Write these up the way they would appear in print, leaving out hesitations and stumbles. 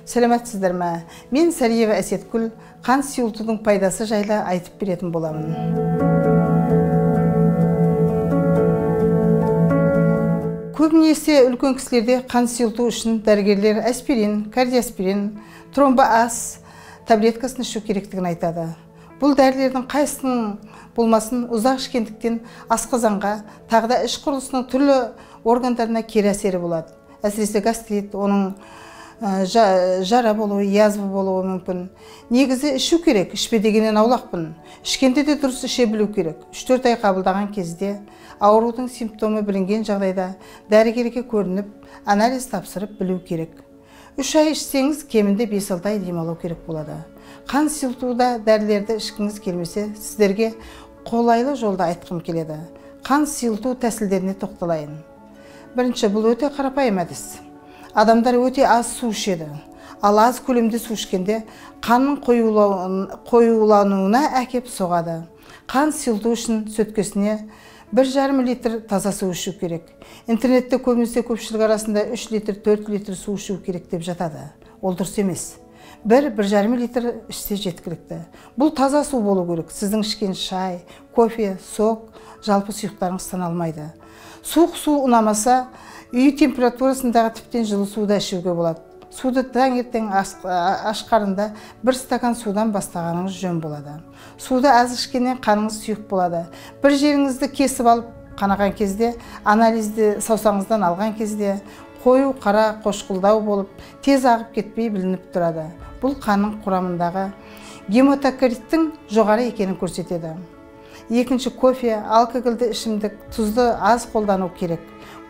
Сәлеметсіздер ме? Мен Сәриева Әсеткүл, қан сұйылтудың пайдасы жайлы айтып беретін боламын. Көбінесе үлкен кісілерде қан сұйылту үшін дәрігерлер аспирин, кардиаспирин, тромбоаз таблеткасын ішу керектігін айтады. Бұл дәрілердің қайсының болмасын ұзақ ішкендіктен асқазанға, тағы да іш құрылысының түрлі органдарына кері әсері болады. Әсіресе гастрит, оның жара болуы, язва болуы мүмкін. Негізі ішу керек, ішпе дегеннен аулақпын. Ішкенде де дұрыс іше білу керек. 3-4 ай қабылдаған кезде аурудың симптомы білінген жағдайда дәрігерге көрініп, анализ тапсырып білу керек. 3 ай ішсеңіз, кемінде 5-6 ай демалу керек болады. Қан сұйылтуда дәрілерді ішкіңіз келмесе, сіздерге қолайлы жолды айтқым келеді. Қан сұйылту тәсілдеріне тоқталайын. Бірінші, бұл өте қарапайым әдіс. Адамдар өте аз су ішеді. Ал аз көлемде су ішкенде қанның қоюлануына әкеп соғады. Қан сұйылту үшін сөткесіне 1,5 литр таза су ішу керек. Интернетте көбінесе көпшілік арасында 3 литр, 4 литр су ішу керек деп жатады. Ол дұрыс емес. 1-1,5 литр ішсе жеткілікті. Бұл таза су болу керек. Сіздің ішкен шай, кофе, сок, жалпы сұйықтарыңыз саналмайды. Суық су ұнамаса, үй температурасындағы тіптен жылы суды ішуге болады. Суды таңертең аш қарында 1 стакан судан бастағаныңыз жөн болады. Суды аз ішкеннен қаныңыз сұйық болады. Бір жеріңізді кесіп алып қанаған кезде, анализді саусағыңыздан алған кезде қою қара қошқылдау болып, тез ағып кетпей білініп тұрады. Бұл қанның құрамындағы гематокриттің жоғары екенін көрсетеді. Екінші, кофе, алкогольді ішімдік, тұзды аз қолдану керек.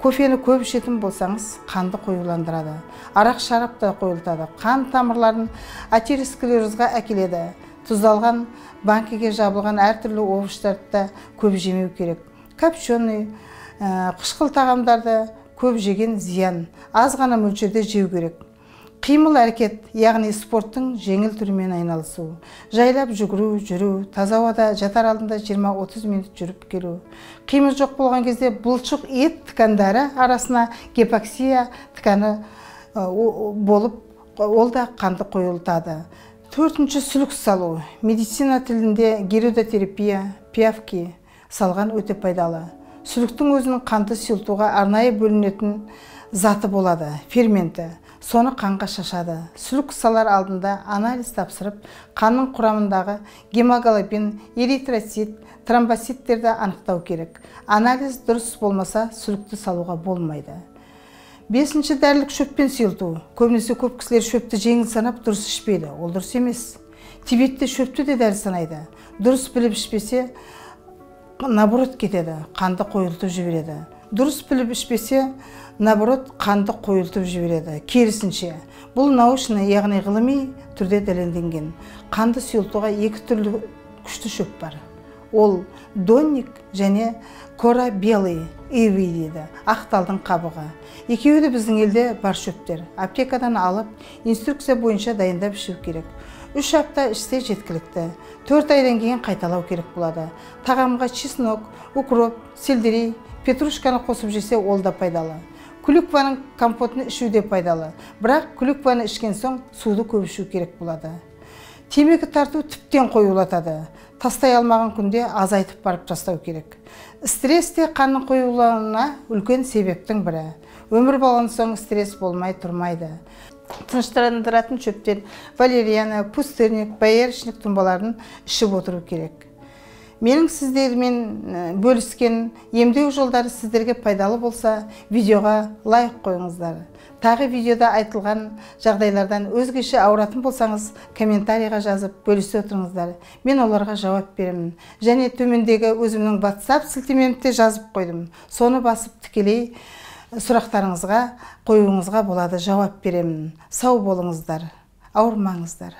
Кофені көп ішетін болсаңыз, қанды қоюландырады. Арақ, шарап та қойылтады. Қан тамырларын атеросклерозға әкеледі. Тұздалған, банкіге жабылған әртүрлі овощтарды да көп жемеу керек. Копченый, қышқыл тағамдарды көп жеген зиян. Аз ғана мөлшерде жеу керек. Қимыл әрекет, яғни спорттың жеңіл түрімен айналысу. Жайлап жүгіру, жүру, таза ауада жатар алдында 20-30 минут жүріп келу. Қимыл жоқ болған кезде бұлшық ет ткандары арасына гипоксия тканы болып, ол да қанды қойылтады. Төртінші, сүлік салу. Медицина тілінде гирудотерапия, пиявки салған өте пайдалы. Сүліктің өзінің қанды сұйылтуға арнайы бөлінетін заты болады, ферменті. Соны қанға шашады. Сүлік салар алдында анализ тапсырып, қанның құрамындағы гемоглобин, эритроцит, тромбоциттерді анықтау керек. Анализ дұрыс болмаса, сүлікті салуға болмайды. Бесінші, дәрілік шөппен сұйылту. Көбінесе көп кісілер шөпті жеңіл санап дұрыс ішпейді. Ол дұрыс емес. Тибетте шөпті де дәрі санайды. Дұрыс біліп ішпесе, наоборот кетеді, қанды қойылтып жібереді. Дұрыс біліп ішпесе, наоборот қанды қойылтып жібереді. Керісінше, бұл научный, яғни ғылыми түрде дәлелденген. Қанды сұйылтуға екі түрлі күшті шөп бар. Ол донник және кора белый, иви дейді, ақ талдың қабығы. Екеуі де біздің елде бар шөптер. Аптекадан алып, инструкция бойынша дайындап ішу керек. 3 апта ішсе жеткілікті. 4 айдан кейін қайталау керек болады. Тағамға чеснок, укроп, сельдерей, петрушканы қосып жесе, ол да пайдалы. Клюкваның компотын ішу де пайдалы. Бірақ клюкваны ішкен соң суды көп ішу керек болады. Темекі тарту тіптен қоюлатады. Тастай алмаған күнде азайтып барып тастау керек. Стресс те қанның қоюлануына үлкен себептің бірі. Өмір болған соң стресс болмай тұрмайды. Тыныштандыратын шөптен валериана, пустырник, боярышник тұнбаларын ішіп отыру керек. Менің сіздермен бөліскен емдеу жолдары сіздерге пайдалы болса, видеоға лайк қойыңыздар. Тағы видеода айтылған жағдайлардан өзгеше ауыратын болсаңыз, комментарийға жазып бөлісе отырыңыздар. Мен оларға жауап беремін. Және төмендегі өзімнің WhatsApp сілтемемді жазып қойдым. Соны басып тікелей сұрақтарыңызға қоюыңызға болады, жауап беремін. Сау болыңыздар, ауырмаңыздар.